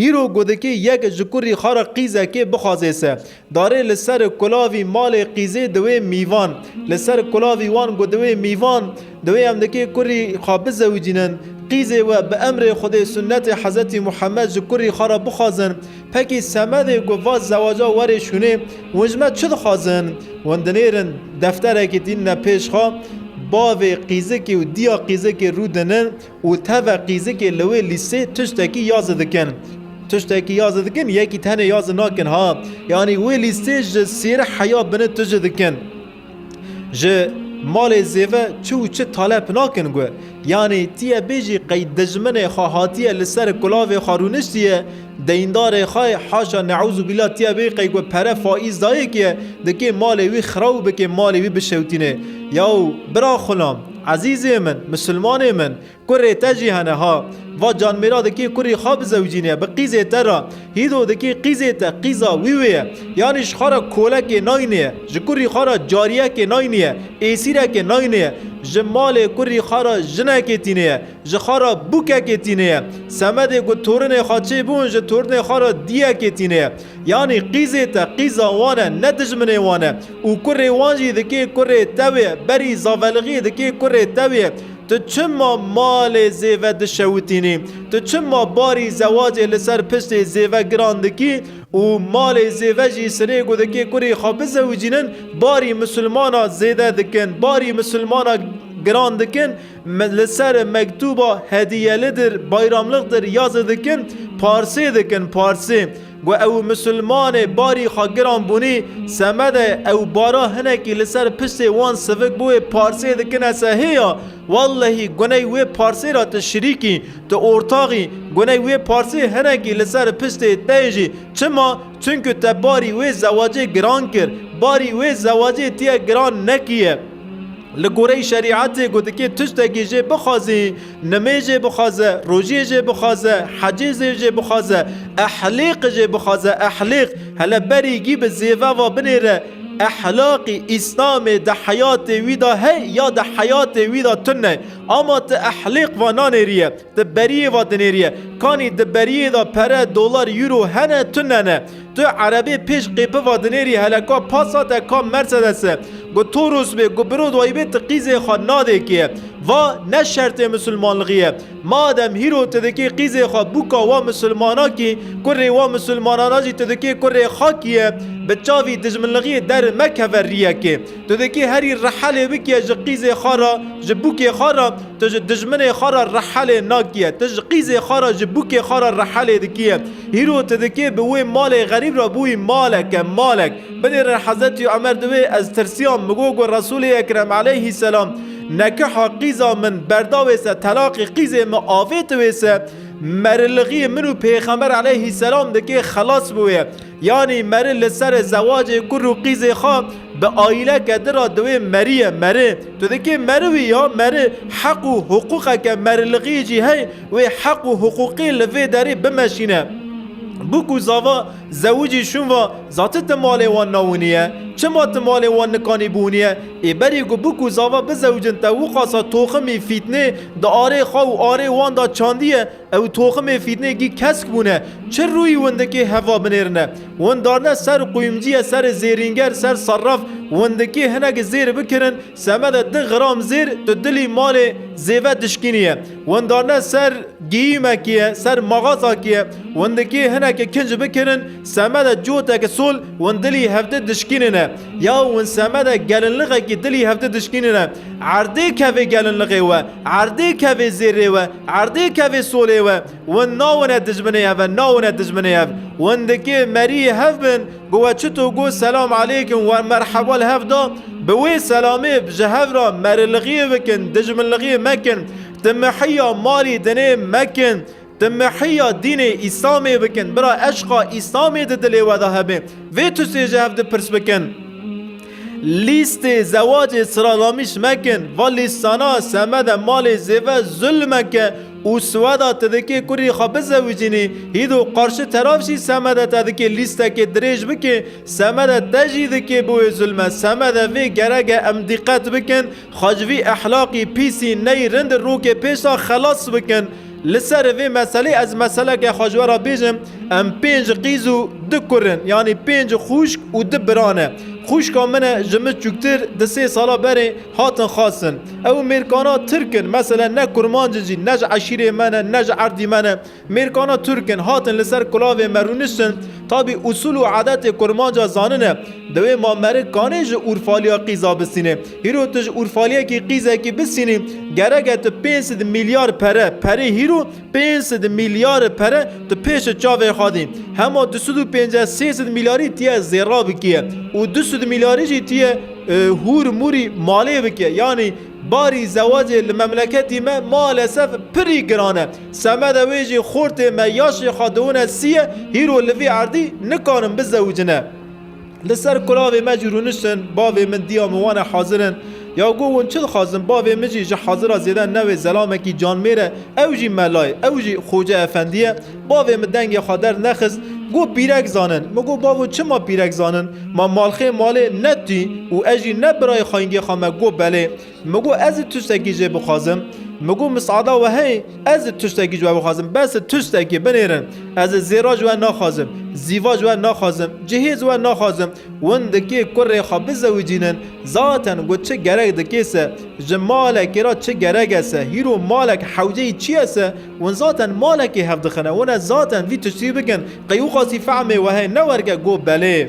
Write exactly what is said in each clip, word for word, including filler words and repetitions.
Hîro ku dikê yek ji kurî xwe re qîzekê bixwazê se, darê li ser kulavî malê qîzê diwê mîvan. Li ser kulavî wan ku diwê mîvan, diwê em dikê kurî xwe bizewicînin. Qîzê we bi emrê Xwedê, sunnetê Hezretî Muhammed ji kurî xwe re bixwazin. Pekî semedê ku va zewaca werê şûnê, hûn ji me çi dixwazin? Hûn dinêrin defterekê tînine pêş xwe, bavê qîzikê û diya qîzikê rûdinin û teve qîzikê li wê lîstê tiştekî yazî dikin. Tiştekî yazî dikin, yekî tenê yazî nakin ha. Yanî wê lîstê ji sêre heya bini tijî dikin. Ji malê zêve çi û çi talep nakin gu. Yanî tiye bêjî qey dijminê xwe hatiye li ser kulavê xwe rûniştiye, deyndarê xwe, haşa neûzubîllah, tiye bê qey gu pere faîz dayê kiye, dikê malê wî xiraw bike, malê wî bişewtîne. Yaw bira xulam, ezîzê min, misilmanê min, kurê te jî hene ha. Va canmêra dikê kurî xwe bizewicîne bi qîzê te re. Hîdo dikê qîzê te qîza wî wê ye. Yanî ji xwe re kolekê nayniye, ji kurî xwe re cariyekê nayniye, êsîrekê nayniye. Ji malê kurî xwe re jinekê tîneye, ji xwe re bûkekê tîneye. Semedê ku torinê xwe çêbûn, ji torinê xwe re diyekê tîneye. Yanî qîzê te qîza wan e, ne dijminê wan e. Û kurê wan jî dikê kurê te wê, berî zavelixiyê dikê kurê te wê. Tu çima malê zêve dişewitînî? Tu çima barî zewacê li ser piştê zêve giran dikî û malê zêve jî sirê ku dikê kurê xwe bizewicînin, barî misilmana zêde dikin, barî misilmana giran dikin, me-, li ser mektûba hediyelidir, bayramlıqtır yazî dikin, parsê dikin, parsê. Gu ew misilmanê barî xwe giran bûnî, semede ew bara hinekî li ser piştê wan sivik bûyê parsê dikine se hê ya, wellehî guney wê parsê ra tu şirîkî, tu ortaxî, guney wê parsê hinekî li ser piştê te jî. Çima? Çunku te barî wê zewacê giran kir, barî wê zewacê tiye giran nekiye. Li goreyê şerîetê ku dikê tiştekî jê bixwazî, nimêjê bixwaze, rojiyê jê bixwaze, hecê zê jê bixwaze, ehlêq jê bixwaze, ehlêq. Hele berî gî bi zêve va binêre, ehlaqî Îslamê di heyatê wî de hey ya di heyatê wî de tune. Ama tu ehlêq va nanêriye. Di beriyê va dinêriye. Kanî di beriyê de pere, dolar, euro hene, tune ne. Tu erebê pêş qêpi va dinêrî, hele ka Passat e, ka Mercedes e. Gu Toros bê, gu biro dayî bê, tu qîzê xwe nadê kê. Va ne şertê misilmanlixî ye. Madem hîro tu dikê qîzê xwe bûka wa misilmana kî, kurê wa misilmanana jî tu dikê kurê xwe kî ye, bi çavî dijminlixiyê der mekeve riyekê. Tu dikê herî rehelê bikiye ji qîzê xwe re, ji bûkê xwe re, tu ji dijminê xwe re rehelê nakiye, tu ji qîzê xwe re, ji bûkê xwe re rehelê dikiye. Hîro tu dikê bi wê malê xerîb re bûyî maleke, malek. Binêrin Hezretî Omer diwê ez tirsiyam, min got, got Resûlê Ekrem aleyhî selam, nekiha qîza min berdawê se, telaqê qîzê min avêtiwê se, merilixî min û Pêxember aleyhî selam dikê xelas bûye. Yanî meri li ser zewacê kur û qîzê xwe bi aîleke din re diwê meriye, meri. Tu dikê meri wî ya, meri heq û hiqûqeke merilixî jî hey, wê heq û hiqûqê li vê derê bimeşîne. Bûk û zava zewicî şûn va, za ti ti malê wan nawiniye? Çima ti malê wan nikanî bûniye? Ê berî ku bûk û zava bizewicin te wiqasa toximî fîtnê di arê xwe û arê wan de çandiye, ew toximê fîtnê gî kesk bûne. Çi rûyî windikê heva binêrine? Windarne ser quyumciye, ser zêrînger, ser sarraf, windikê hinek zêr bikirin, semede di gram zêr tu dilî malê zêve dişkîniye. Windarne ser giyîmekî ye, ser maxazakî ye, windikê hineke kinc bikirin, semede coteke sol, win dilî hevdi dişkînine. Ya win semede gelinlixekî dilî hevdi dişkînine. Erdê kevê gelinlixê we, erdê kevê zêrê we, erdê kevê solê we. Win nawine dijminê hev e, nawine dijminê hev. Win dikê meriyê hev bin, gu we çito got, selam aleykum, we merheba li hev da. Bi wê selamê ji hev re merilixiyê bikin, dijminlixiyê mekin. Ti mihiya malî dinê mekin. Ti mihiya dînê Îslamê bikin. Bira eşqa Îslamê di dilê we de hebe. Vê tiştê ji hev di pirs bikin. Lîstê zewacê sıralamiş mekin. Va lîstana semede malê zêve zulmeke û sweda ti dikê kurî xwe bizewicînî, hîdo qarşı teraf jî semede te dikê lîstekê dirêj bikê, semede te jî dikê bi wê zulme. Semede vê gereke em dîqet bikin, xwe ji vî ehlaqî pîsî ney rind rokê pêşa xelas bikin. Li ser vê meselê ez meseleke xwe ji we re bêjim, em pênc qîz û du kur in, yanî pênc xûşk û du bira ne. Xûşka min e ji min çûktir di sê sala berê hatin xwestin. Ew mêrkana Tirk in, mesele ne kurmanc in jî, ne ji eşîrê me ne, ne ji erdî me ne. Mêrkana Tirk in, hatin li ser kulavê me rûniştin. Tabî usul û adetê kurmanca zanine. Dewê ma meriv kanê ji Urfaliya qîza bistînê. Hîro tu ji Urfaliyekî qîzekî bistînî, gerek e tu pênc sed milyar pere, perê hîro pênc sed milyar pere tu pêşe çavê xwe dî. Hema du sed û pêncî sê sed milyarî tiye zêra bikiye û du sed milyarî jî tiye, e, hûr mûrî malê bikiye. Yanî barî zewacê li memleketî me maalesef pirî giran e. Semede wê jî xortê me yaşê xwe diwine sî ye, hîro li vî erdî nikarin bizewicine. Li ser kulavê me jî rûniştin, bavê min diya min wane hazir in. Ya got, hûn çi dixwazin? Bavê min jî ji hazira zêde newê, zelamekî canmêr e. Ew jî mela ye, ew jî xoce efendî ye. Bavê min dengê xwe dernexist. Got, pîrek zanin. Min got, bavo, çima pîrek zanin? Ma malxê malê ne tu yî û ez jî ne birayê xwe yingê xwe me? Got, belê. Min got, ez ê tiştekî jê bixwazim. Min got, misada we heye, ez ê tiştekî ji we bixwazim. Bes tiştekî binêrin. Ez ê zêra ji we naxwazim. Zîva ji we naxwazim. Cihêz ji we naxwazim. Win dikê kurê xwe bizewicînin. Zaten got, çi gerek dikê se? Ji malekê re çi gerek e se? Hîro malek hewceyî çi ye se? Win zaten malekê hev dixine. Wine zaten vî tiştî bikin. Qey û qasî fehmê we heye ne werge? Got, belê.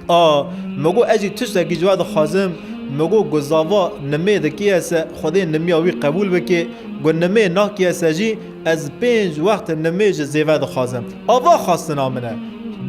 A, min got, ez jî tiştekî ji we dixwazim. Min got, got, zava nimê dikê se, Xwedê nimiya wî qebûl bike. Got, nimê nakê se jî, ez pênc wext nimê ji zêve dixwazim. Ava xwestina min e.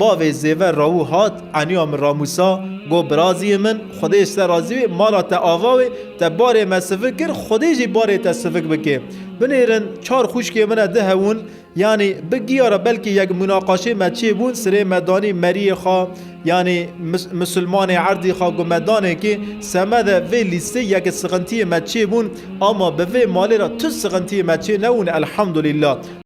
Bavê zêve rawû hat, eniya min ramûsa, got, biraziyê min, Xwedê ji te razî wê, mala te ava wê, te barê me sivik kir, Xwedê jî barê te sivik bike. Binêrin, çar xwişkê min e, du hewûn, Yanî bi giya re belkî yek munaqaşê me çêbûn, sirê me danî meriyê xwe, yanî mis-, misilmanê erdî xwe, got me danê kê, semede vê lîstê yek sixintiyê me çêbûn, ama bi vê malê re tu sixintiyê me çê nebûn, elhamdulîllah.